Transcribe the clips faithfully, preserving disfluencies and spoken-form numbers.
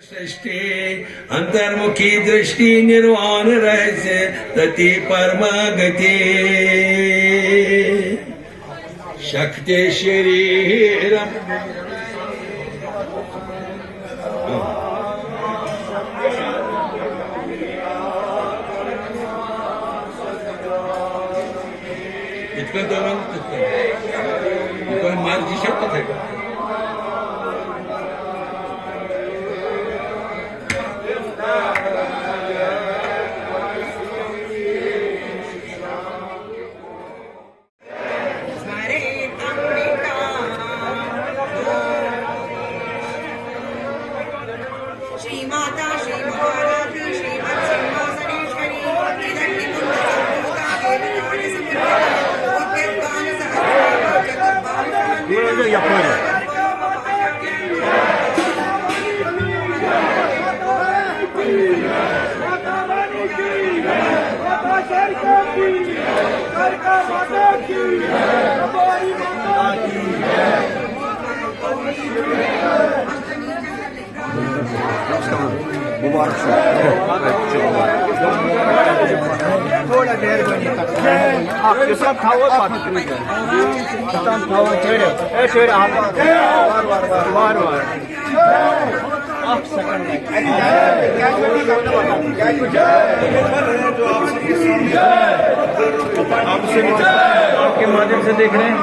सृष्टि अंतर्मुखी दृष्टि निर्वाण रहस्य तति परमागति। शक्ति शरीरम। یِتھ کٔنۍ تُہۍ وَنو، تِتھ کٔنۍ۔ یہِ تۄہہِ مرضی چھےٚ، تِتھَے کٔنۍ۔ श्रीमाता श्रीमहाराज श्रीमत्सिंहासनेश्वरी चिदग्निकुण्डसम्भूता देवकार्यसमन्विता उद्यद्भानुसहस्राभा चतुर्बाहुसमन्विता। مبارک چھُ۔ تھوڑا مہربٲنی کر۔ اکھ یُس ہم تھاوو پتہٕ۔ تام تھاوو چٲڑِو۔ اے چٲڑِو اکھ۔ وارٕ وارٕ۔ وارٕ وارٕ۔ اکھ سیکنڈ۔ آپ کے مادھیم سے دیکھ رہے ہیں۔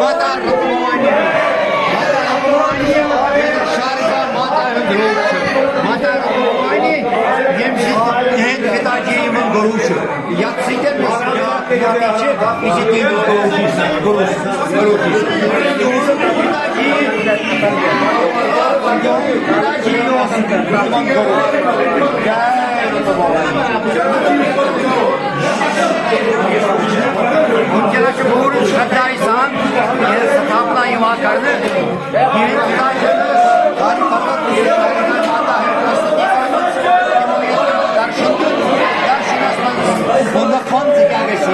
ماتا رکمانی، ماتا رکمانی، شاردا ماتا ہُنٛد روٗپ چھُ۔ ماتا رکمانی، ییٚمہِ سۭتۍ تِہنٛدۍ پِتا جی یِمن گُروٗ چھُ، یَتھ سۭتۍ مےٚ چھُ بیٛاکھ ناوٕے چھِ، یہِ چھِ تِہنٛدِس گُروٗ جی سُنٛد، گُروٗ، گُروٗ جی سُنٛد۔ تِہُنٛد پِتا جی، پِتا جی اوس تِمن گُروٗ۔ جاے رکمانی۔ وٕنکیٚنَس چھُ پوٗرٕ شرٛدھایہِ سان یہِ ستھاپنا یِوان کرنہٕ۔ یِہِنٛدۍ خۄداے چھِ ہر فقط یُس ماتا ہے پرستِت تِمو ییٚتہِ درشن دیُت، درشنَس منٛز ووٚنُکھ پانہٕ تہِ کیٛاہ گژھِ۔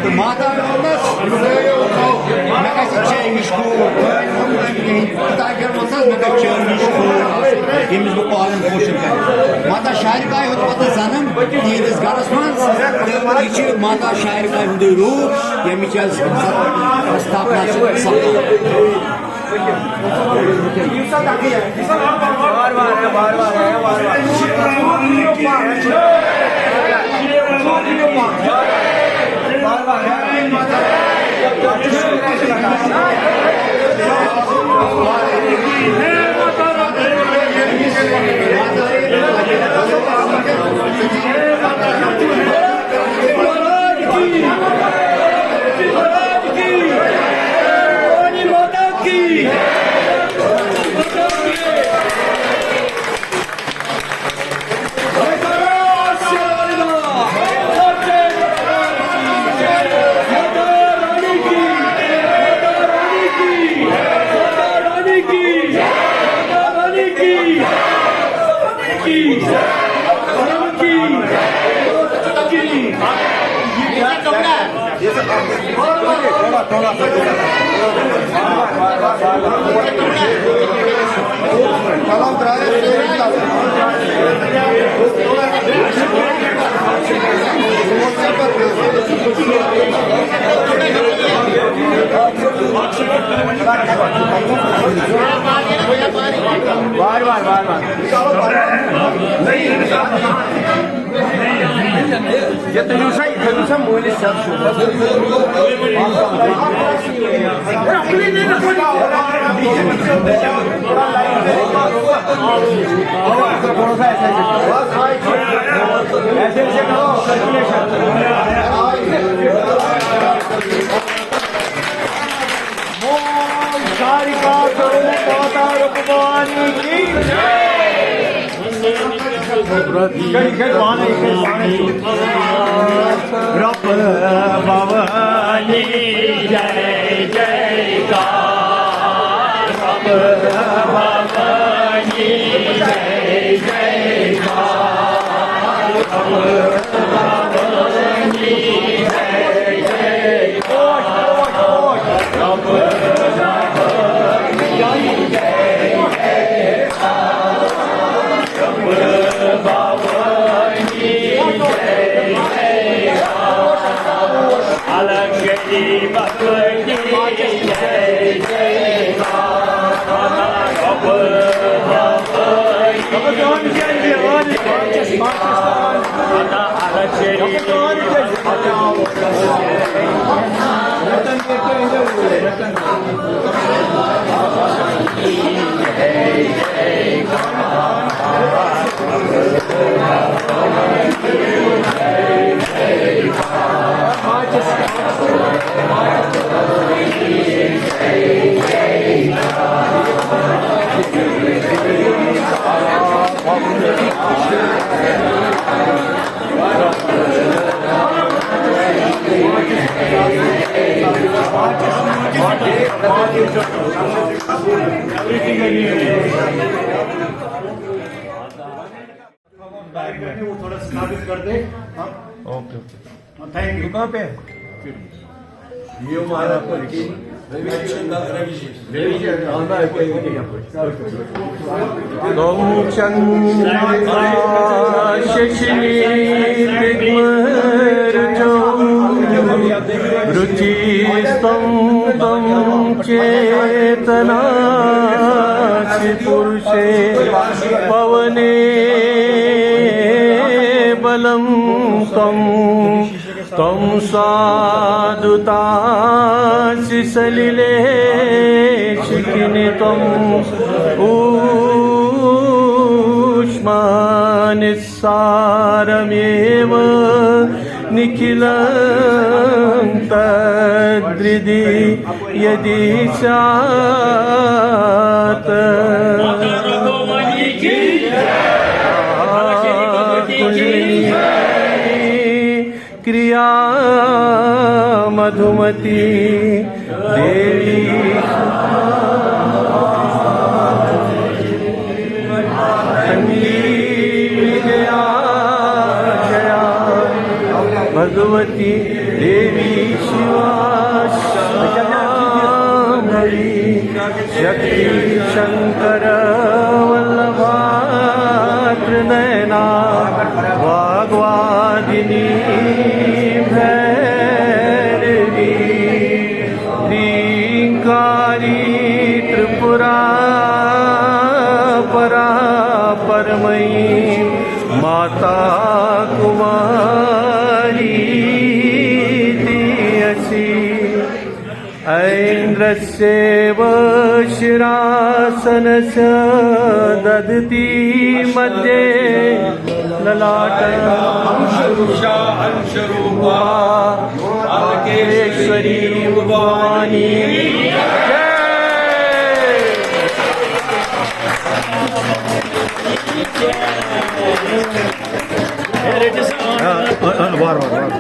تہٕ ماتا ووٚننَس، مےٚ گژھِ چٲنۍ ہِش کوٗر۔ خۄدایَن ووٚن تٔمۍ، یِہِنٛدۍ خۄداے چھِ ووٚنمُت، مےٚ گژھِ چٲنۍ ہِش کوٗر آسٕنۍ، ییٚمِس بہٕ پالَن پوشَن کَرٕ۔ ماتا شارِکایہِ ہیوٚت پَتہٕ زَنَن تِہِنٛدِس گَرَس منٛز۔ تہٕ یہِ چھِ ماتا شارِکایہِ ہُنٛدُے روٗپ، ییٚمِچ حظ ستھاپنا چھِ سَپدان۔ بار بار، بار بار۔ یہِ تُلِو سا، یہِ تھٲیِو سا مٲلِس سیٚد سیوٚد۔ ایسے، ایسے کرو، سرکولیشن۔ بول ساریکا سرو ماتا رکمانی کی جے۔ گٔے، گٔے پانے، گٔے پانے۔ رب بھوانی جے جے کا۔ رب بھوانی جے جے کا۔ رب वो थोड़ा स्थापित कर दे। हाँ। Okay, okay. हाँ, थैंक यू। कहाँ पे है? ये हमारा तं चन्द्राशशिनीतिग्मरुचौ रुचिस्तुङ्गं चेतनासि पुरुषे पवने बलं त्वं त्वं साधुतासि सलिले शिखिनि त्वं ऊष्मा निस्सारमेव निखिलं तद्हृदि यदि स्यात्। क्रिया मधुमती देवी विजया जया भगवती देवी शिवा शाम्भवी शक्ति शंकर वल्लभा त्रिनयना वाग्वादिनी भैरवी ह्रींकारी त्रिपुरा परा परमयी माता कुमारी ती असी। ऐन्द्रस्येव शिरासनस्य दधती मध्ये ललाट। अंशरूषा अंशरूपा आलकेश्वरी भवानी। हाँ, हाँ, हाँ, वार, वार, वार।